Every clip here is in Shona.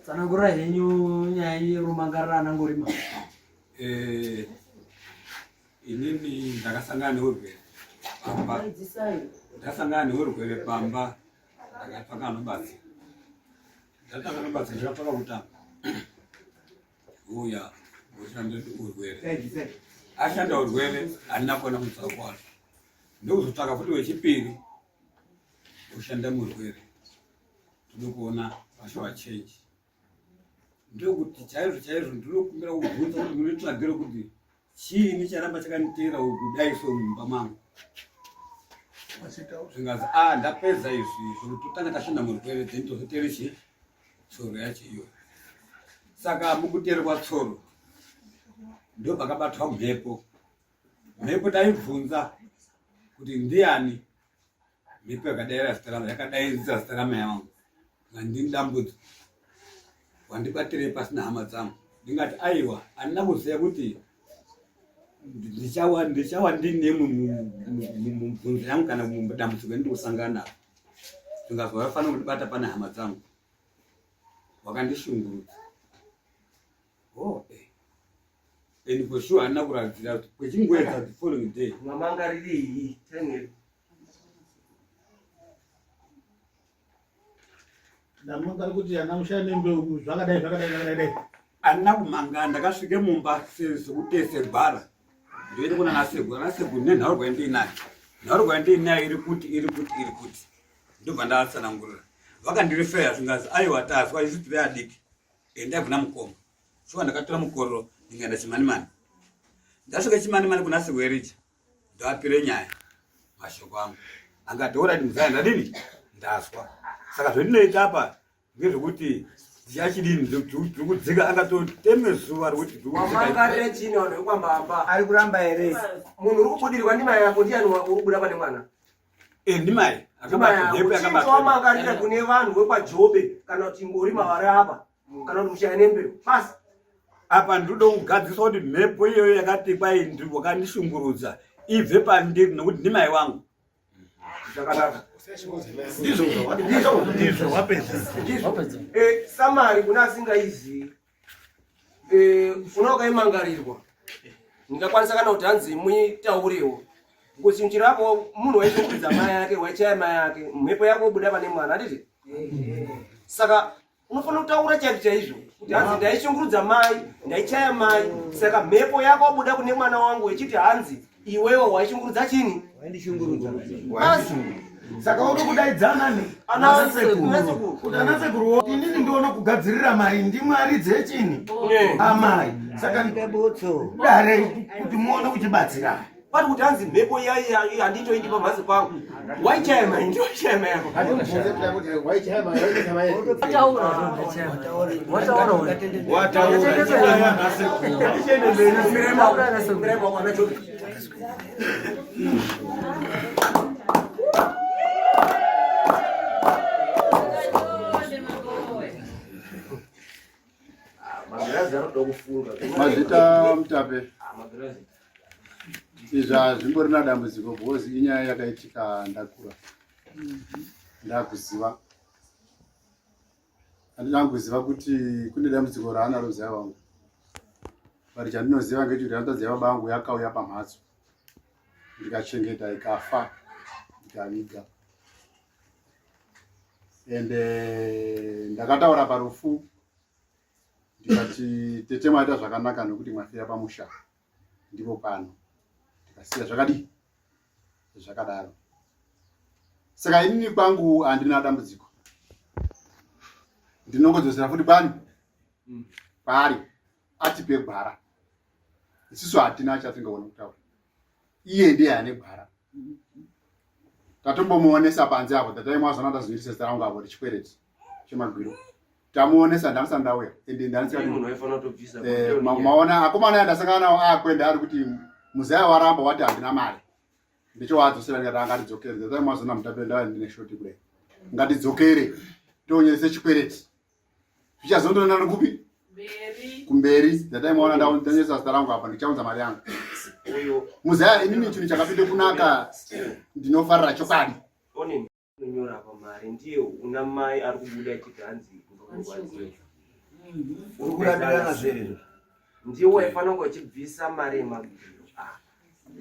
Tsanangurira henyu nyaya yerumangarira anangorima. Eh, inini ndakasangana neurwere pamba, ndasangana neurwere pamba, ndakatsvaka anobatsira, ndatsvaka anobatsira, ndakatsvaka kutanga uya ushanda urwere, ashanda urwere handina kuona mutsauko wacho, ndokuzotsvaka futi wechipiri ushanda murwere, tode kuona vashowa change. Ndokuti chaizvo chaizvo ndinokumbira kubvunza kuti munitsvagire kuti chiini charamba chakanditeera kudai so mumba mangu. Zvingazi a ah, ndapedza izvi izvo totanga tashanda murwere then tozotere chii tsoro yacho iyoyo. Saka mukuteerwa tsoro ndopakabatwa mhepo. Mhepo taibvunza kuti ndiani mhepo yakadaira zita rangu yakadaidzira zita ramai vangu ndini dambudzo wandibatirei pasina hama dzangu ndingati aiwa handina kuziva kuti ndichawa ndichawa ndine mubvunzo yangu kana mudambudziko endiri kusangana naro zvingazi waifanira kundibata pane hama dzangu wakandishungurudza oh, eh. and for sure handina kuratidzira kwechinguedza the following day mamangarirei Ndamanga kuti ana musha nembeu zvakadai zvakadai zvakadai. Andina kumanga ndakasvike mumba sekutese gwara. Ndoende kuna naseguru, naseguru nenhaurwa yandiinayo. Nhaurwa yandiinayo iri kuti iri kuti iri kuti. Ndobva ndatsanangurira. Vakandirifeya zvingazi aiwa tazwa isu tiri adiki. Endai kuna mukoma. Shuwa ndakatora mukororo ndikaenda chimanimani. Ndasvika chimanimani kuna sekuru Erija. Ndapire nyaya mashoko angu angati orit muzaya ndadini ndazwa saka zvendinoita apa ngezvekuti ndichachidini ndiri kudzika angatoteme zuva rekuti wamangarire chini vanhu vekwambamba ari kuramba here munhu uri kubudirwa ndimai yako ndiyani uri kubuda pane mwana eh, ndimai akabatwamangarira kune vanhu vekwajobe kana kuti ngorima vari apa kana kuti mushaya nembeu basi apa ndinoda kugadziswa kuti mhepo iyoyo yakati kwai wakandishungurudza ibve pandiri nokuti ndimai wangu zvakanaka ndizvo wapedza eh, samari kune asingaizivi eh, una wakaimangarirwa ndingakwanisa kana kuti hanzi muitaurewo because chinhu chirapo munhu waishungurudza mai ake waichaya mai ake mhepo yako obuda pane mwana handiti saka unofanira kutaura chaizvo chaizvo kuti hanzi ndaishungurudza mai ndaichaya mai saka mhepo yako wabuda kune mwana wangu ichiti hanzi iwewe waishungurudza chini basi saka uri kudaidza nani anasekuru kuti anasekuru inini ndiona kugadzirira mai ndimwari dzechini amai saka dare kuti muone kuchibatsira Pari kuti hanzi mhepo iya handitoindi pamhatso pangu. Waichaya mai ndiyo waichaya mai yako. Mazvita Mutape. Izvi hazvimborina dambudziko because inyaya yakaitika ndakura. Ndakuziva. Handina kuziva kuti kune dambudziko raanaro mzaya wangu. But chandinoziva ngechekuti hanzvadzi yababa vangu yakauya pamhatso. Ndikachengeta ikafa ndikaviga. And eh, ndakataura parufu ndikati tete maita zvakanaka nokuti mafira pamusha ndipo pano ndikasiya zvakadii zvakadaro saka inini kwangu handina dambudziko ndinongodzosera futi kwani mm. kwaari atipe gwara isusu hatina chatingaona kutaura iye ndiye ane gwara tatombomuonesa panze apo tataimwazona tazvinyirisa zita rangu apo richikwereti chemagwiro tamuonesa ndandisati ndauya ende ndandisikaemaona eh, akomana yandasangana nawo akwenda ari kuti muzaya waramba wati handina mari ndichowadzosera ndikati angatidzokere tataimwazona mutape ndava ndine shoti kudai ngatidzokere tonyerese chikwereti zvichazondonana kupi kumberi ndataimaona ndanyesa zita rangu apa ndichaunza mari yangu muzaya inini chinhu chakapinde kunaka ndinofarira chokwadi. Unonyora apa mari ndiye una mai ari kubuda achiti hanzi ndirikurwadziwa. Uri kurambirana zvere izvo. Ndiye waifanira kunge uchibvisa mari yemabhiro. Ah.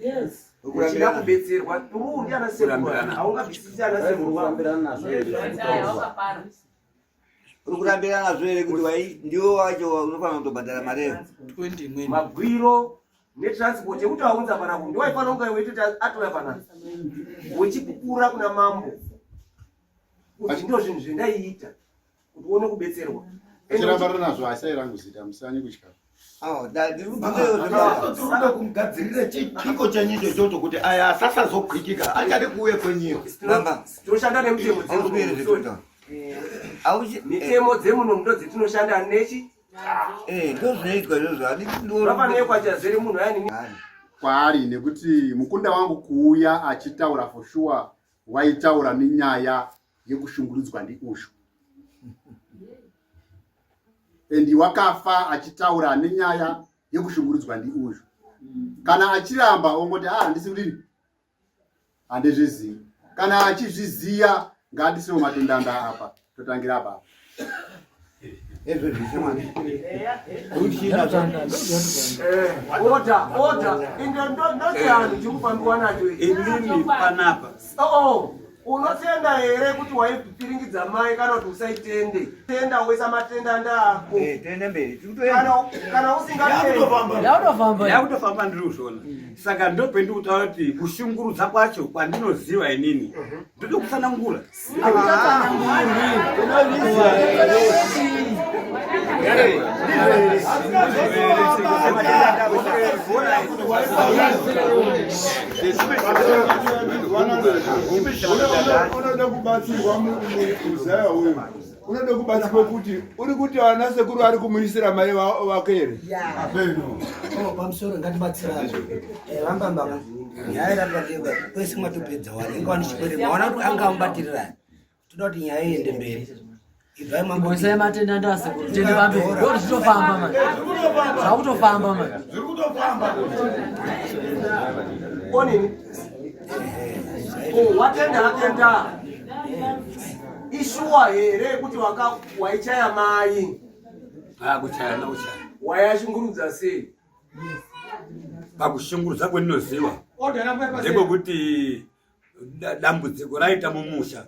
Yes. Uchida kubetserwa through ndiana sekuru. Haungabvisisi ana sekuru. Kurambirana nazvo here zvakutaurwa. Uri kurambirana nazvo here kuti wai ndiwe wacho unofanira kutobhadhara mari eyo. 20 imweni. Magwiro netransport yekuti aunza panapa ndiwaifanira kunge weitoti atouya panapa wechipupura kuna mambo kuti ndo zvinhu zvendaiita kuti uone kubetserwa. Achirambana nazvo asai rangu zita musanye kutya. Tinoda kumugadzirira chiko chenyu ichocho kuti aya asasazokwikika achade kuuya kwenyiyo. Tinoshanda nemutemo dzemuno. Mitemo dzemuno ndo dzetinoshanda nechi. Eh, ndozvinoitwa izvozvo. Hapana kwachazere munhu ayani. Kwaari nekuti mukunda wangu kuuya achitaura for sure waitaura nenyaya yekushungurudzwa ndiushu and wakafa achitaura nenyaya yekushungurudzwa ndiushu kana achiramba ongoti ah handisi kudini handizvizivi kana achizviziya ngaatisewo matendanda apa totangira apa Order, order. Inde ndochianhu chiri kufambiwa nacho ichi. Inini panapa. Oh, unotenda here kuti waipiringidza mai kana kuti usaitende? Tenda woisa matenda ndako. Eh, tenda mberi. Kana usingatendi. Yakutofamba. Yakutofamba ndiri kuzviona. Saka ndopendikutaura kuti kushungurudza kwacho kwandinoziva inini. Ndoda kutsanangura. Unoda kubatsirwa muzaya uyu unoda kubatsirwa kuti uri kuti ana sekuru ari kumuisira mai vake here oh, pamusoro ngatibatsirane eh, vambamba nyaya yatatibatira kwese mwatopedza wani inga wani chikwere maona kuti anga amubatirira toda kuti nyaya iende mberi ibvai mamboisai matenda ndasekuru tende pamberi ndo zvichitofamba manje zvakutofamba manje zviri kutofamba onini oh, watenda atenda ishuwa here kuti waichaya mai ah, kuchaya nakuchaya wayashungurudza sei Pakushungurudza kwendinoziva ndekwekuti dambudziko raita mumusha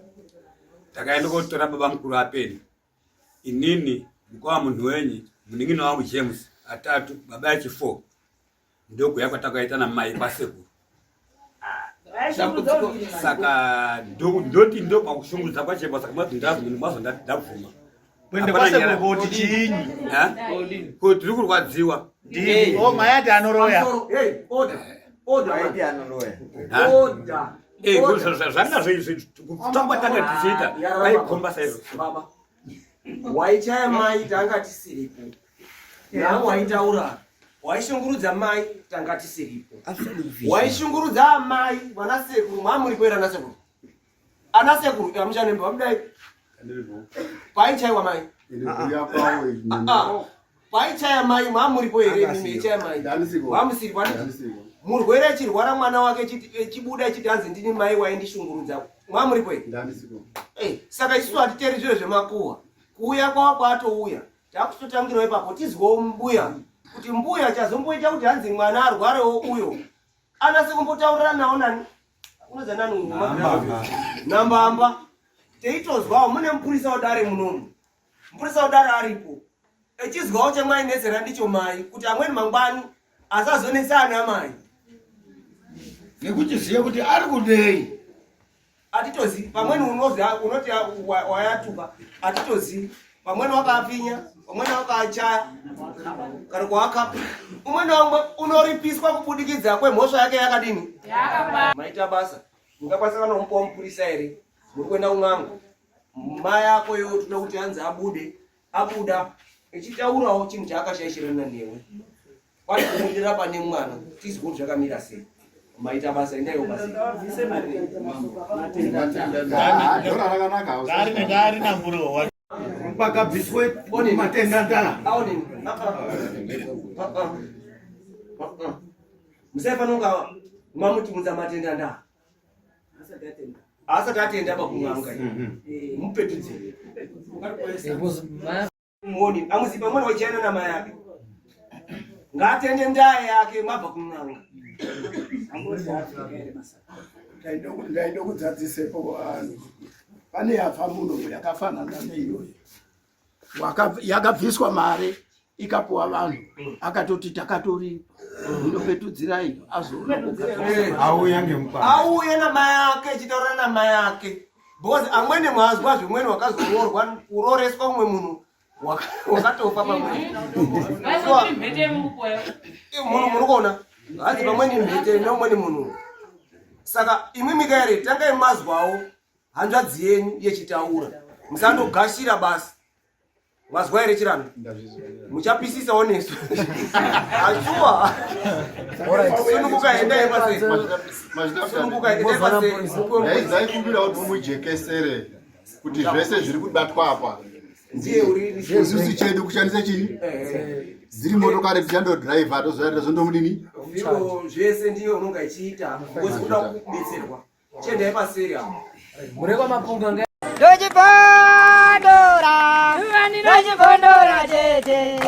takaenda kotora baba mukuru apeni inini mukoma munhu wenyi munin'ina wangu James atatu baba yachi 4 ndokuya kwatakaita namai kwasekuru saka ndoti ndo pakushungurudza kwachemba saka mazo ndabvuma Kuenda kwasekuru koti chiinyi? Ko tiri kurwadziwa. Ndini. Oh, mayati anoroya. Hey, order. Order. Mayati anoroya. Order. Eh, zvanga zvitangwa tanga tichiita vaikomba saizvo. Baba. Waichaya mai tanga tisiripo. Nawo waitaura. Waishungurudza mai tanga tisiripo. Waishungurudza amai vana sekuru mamuri kwera ana sekuru. Ana sekuru amushanemba vamudai. Paichaiwa mai. Paichaya mai mamuripo here mimi ichaya mai. Mamusiripo murwere achirwara mwana wake echibuda echiti hanzi ndini mai waindishungurudza mamuripo here eh, saka isusu hatiteri zviro zvemakuhwa kuuya kwava kwatouya takutotangirawo ipapo tizwewo mbuya kuti mbuya chazomboita kuti hanzi mwana arwarewo uyo anase kumbotaurirana nawo nani unoza nani nambamba teitozwawo mune mupurisa wedare munomu mupurisa wedare aripo echizwawo chemwainetsera ndicho mai kuti amweni mangwani asazonetsa ana mai nekuchiziva kuti ari kudei atitozivi pamweni unozi unoti wayatuka atitozivi pamweni wakaapfinya pamweni wakaachaya kana kuakapa umwe naumwe unoripiswa kubudikidza kwemhosva yake yakadini maita basa mungakwanisa kana kumupawo mupurisa here muri kuenda kun'anga mai ako iwe toda kuti anzi abude abuda echitaurawo chinhu chaakashaishirana newe kwati kumudira pane mwana tizwe kuti zvakamira sei maita basa endaiwo basa Pakabviswe matenda ndaa. Musaifanira kunga mamutimudza matenda ndaa. Asati atenda pakun'anga mupetudzire muoni amuzipa mwana wachiana namai ake ngaatende ndaa yake mabva kun'anga. Ndaida kudzadzisepo vanhu pane yafa munhu yakafanana neiyoyo, yakabviswa mari ikapuwa vanhu, akatoti takatoripa, inopetudzirai azoona kugadzirisa. Auya ngemukwa. Auye namai ake echitaura namai ake, because amweni mwazwa zvimweni wakazoroorwa kuroreswa umwe munhu wakatofa pamweni. Munhu muri kuona hanzi pamweni mhete neumweni munhu. Saka imwi mikaere tangai mazwawo hanzvadzi yenyu yechitaura, musandogashira basi. Mazwa here chirano? Muchapisisawo nesu achuwa. Sununguka, endai paseri. Sununguka, endai paseri. Ndaikumbira kuti mumujekesere kuti zvese zviri kubatwa apa Ndiye uri isusu chedu kushandisa chini dziri motokari tichandodhiraivha tozoenda zondomudini. Zviro zvese ndiye unonga ichiita because kuda kubetserwa. Chiendai paseri apo. Murekwa mapunga nga. Ndochibondora, ndochibondora chete.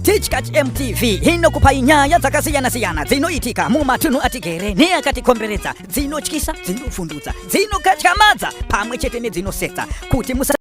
Tichkach MTV inokupai nyaya dzakasiyana-siyana dzinoitika mumatunhu atigere neakatikomberedza, dzinotyisa, dzinovhundutsa, dzinokatyamadza pamwe chete nedzinosetsa kuti musa.